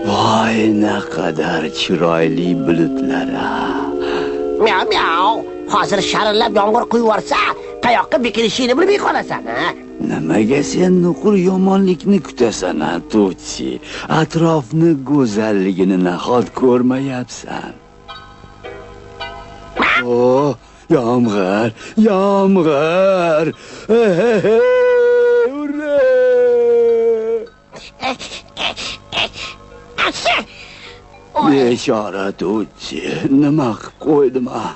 Voy, naqadar chiroyli bulutlar a. Miau miau. Hozir sharillab yomg'ir quyib yuborsa, qayoqqa bekinishingni bilmay qolasan, ha? Nimaga sen nuqul yomonlikni kutasan, a, Tutsi? Atrofni go'zalligini nahot ko'rmayapsan? O, yomg'ir, yomg'ir! Ura! Bechora Tutsi, nima qilib qo'ydim, a?